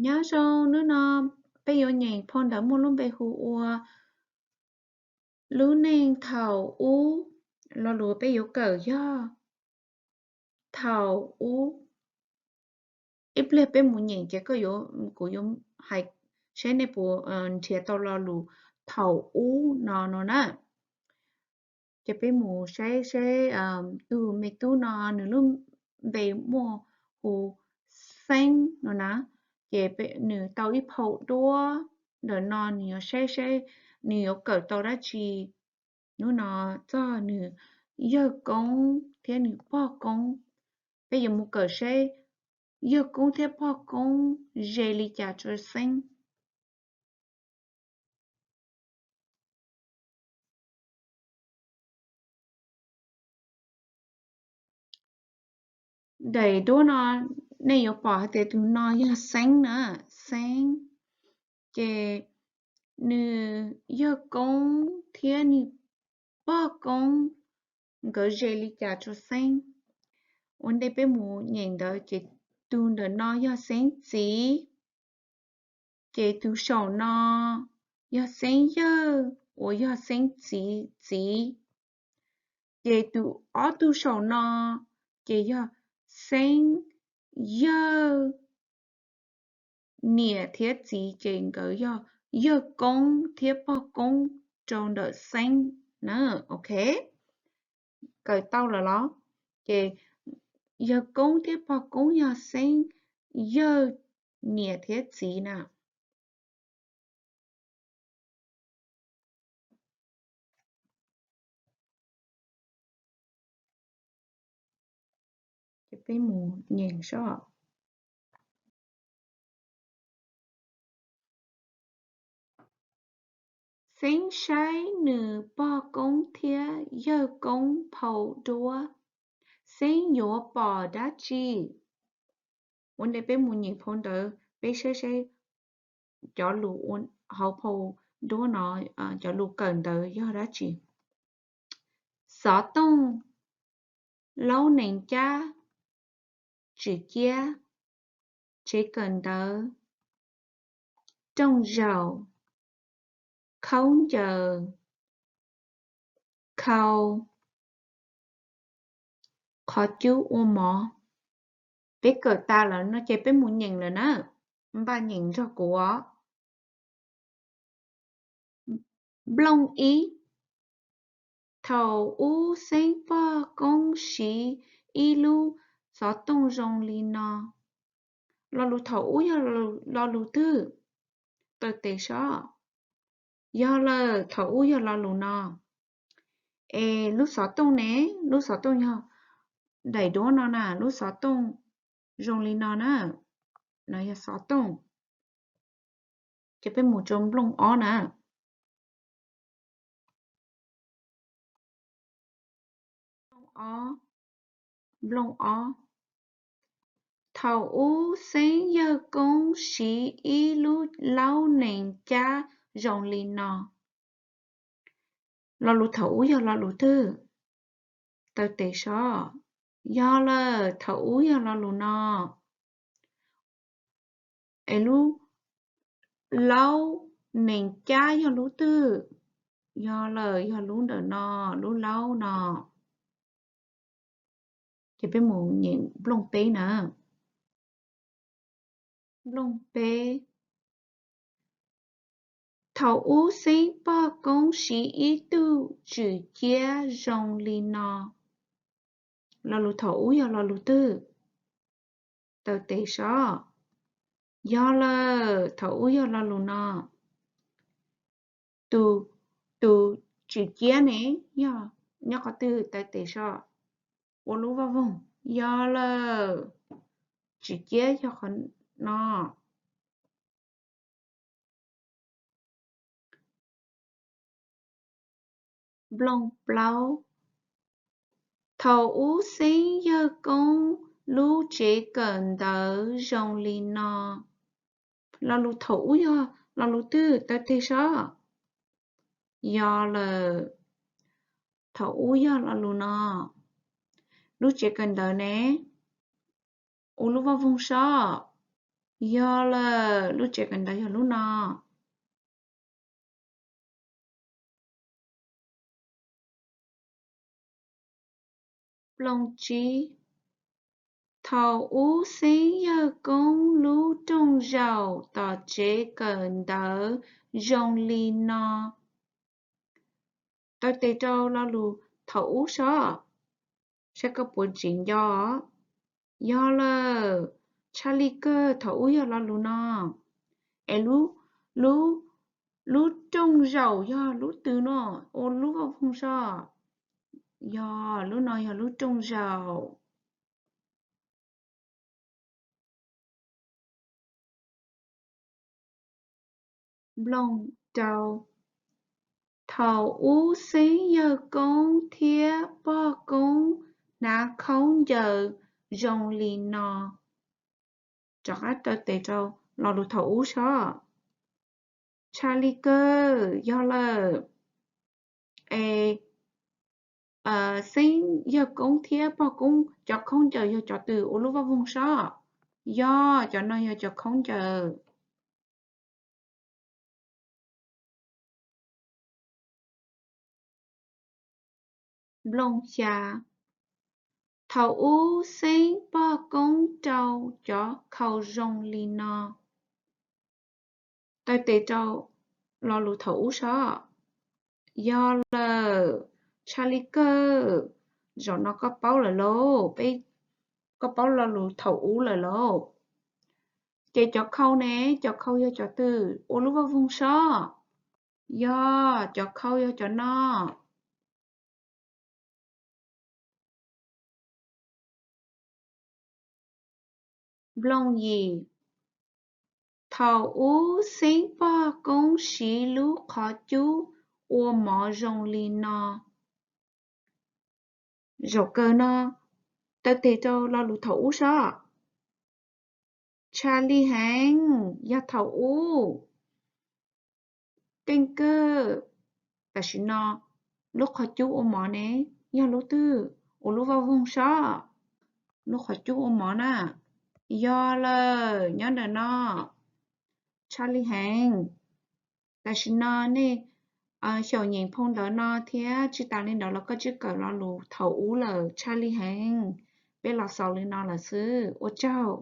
Nyob zoo, hnub no peb yuav nyeem phau ntawv muaj lub npe hu ua lub neej thaum ub. Lo lus peb yuav kawm yog thaum ub. Ib pliag peb mus nyeem ces koj yuav, kuv yuav hais saib nej puas nrhiav tau lo lus thaum ub no no na. Ces peb mus saib seb tus me tub no nws lub npe muaj hu Xeeb no na, ces nws tau ib phau duab ntawm no, nws yuav saib seb nws yuav kawm tau dab tsi. Hnub no txog nws yawg koob thiab nws pog koob. Peb yuav mus kawm seb yawg koob thiab pog koob ze li cas rau Xeeb. Daim duab no nej yuav pom hais tias tus no yog Xeeb na, Xeeb. Ces nws yawg koob thiab nws pog koob nkawd ze li cas rau Xeeb. Ua ntej peb mus nyeem ntawd ces tus ntawm no yog Xeeb txiv, ces tus saum no yog Xeeb yawg uas yog Xeeb txiv txiv. Ces tus ob tug saum no ces yog Xeeb yawg niam thiab txiv, ces nkawd yog yawg koob thiab pog koob rau ntawm Xeeb na. Ok, kawm tau lawm los? Ces yawg koob thiab pog koob yog Xeeb yawg niam thiab txiv na. Ces peb mus nyeem seb. Xeeb saib nws pog koob thiab yawg koob phau duab, Xeeb yuav pom dab tsi? Ua ntej peb mus nyeem phau ntawv, peb saib seb cov lus hauv phau duab no, cov lus kawm ntawv yog dab tsi. Xov tooj, laub nees cab, tswm ciab, tsev kawm ntawv, rooj zaum, khaub ncaws, khau, qhov cub ua mov. Peb kawm tas lawm no ces peb mus nyeem lawm na. Npaj nyeem nrog kuv os. Nplooj ib. Thaum ub Xeeb pog koob siv ib lub xov tooj zoo li no. Lo lus thaum ub yog lo lus twg? Taw tes sob. Yog lawm, thaum ub yog lo lus no. Es lub xov tooj ne, lub xov tooj yog daim duab no na, lub xov tooj zoo li no na. No yog xov tooj. Ces peb mus rau nplooj ob na. Nplooj ob. Thaum ub Xeeb yawg koob siv ib lub laub nees cab zoo li no. Lo lus thaum ub yog lo lus twg? Taw tes sob. Yog lawm, thaum ub yog lo lus no. Es lub laub nees cab yog lub twg? Yog lawm, yog lub ntawm no, lub laub no. Ces peb mus nyeem nplooj peb na. Nplooj peb. Thaum ub Xeeb pog koob siv ib tug tswm ciab zoo li no. Lo lus thaum ub yog lo lus twg? Taw tes sob. Yog lawm, thaum ub yog lo lus no. Tus, tus tswm ciab ne yog nyob qhov twg? Taw tes sob. Ua lub vaj voog. Yog lawm, tswm ciab yog qhov no. Nplooj plaub. Thaum ub Xeeb yawg koob lub tsev kawm ntawv zoo li no. Lo lus thaum ub yog lo lus twg? Taw tes sob. Yog lawm, thaum ub yog lo lus no. Lub tsev kawm ntawv ne, ua lub vaj voog sob. Yog lawm, lub tsev kawm ntawv yog lub no. Nplooj tsib. Thaum ub Xeeb yawg koob lub rooj zaum tom tsev kawm ntawv zoo li no. Taw tes rau lo lus thaum ub sob, saib koj puas tsim nco. Yog lawm, tshaj li kawg thaum ub yog lo lus no. Es lub, lub rooj zaum yog lub twg no, ua lub vaj voog sob. Yog, lub no yog lub rooj zaum. Nplooj rau. Thaum ub Xeeb yawg koob thiab pog koob hnav khaub ncaws zoo li no. Rov qab taw tes rau lo lus thaum ub sob. Tshaj li kawg yog lawm. Es Xeeb yawg koob thiab pog koob cov khaub ncaws yog cov twg ua lub vaj voog sob? Yog, cov no yog cov khaub ncaws. Nplooj xya. Thaum ub Xeeb pog koob rau cov khau zoo li no. Taw tes rau lo lus thaum ub sob. Yog lawm, tshaj li kawg. Zaum no koj paub lawm lauj, peb, koj paub lo lus thaum ub lawm lauj. Ces cov khau ne, cov khau yog cov twg ua lub vaj voog sob? Yog, cov khau yog cov no. Nplooj yim. Thaum ub Xeeb pog koob siv lub qhov cub ua mov zoo li no. Zaum kawg no, taw tes rau lo lus thaum ub sob. Tshaj li heev, yog thaum ub. Keej kawg, tam sim no lub qhov cub ua mov ne, yog lub twg ua lub vaj voog sob? Lub qhov cub ua mov na. Yog lawm, nyob ntawm no. Tshaj li heev. Tam sim no nej xyaum nyeem phau ntawv no thiab tsis tas li ntawd los koj twb kawm lo lus thaum ub lawm, tshaj li heev. Peb los xaus li no lawm xwb, ua tsaug.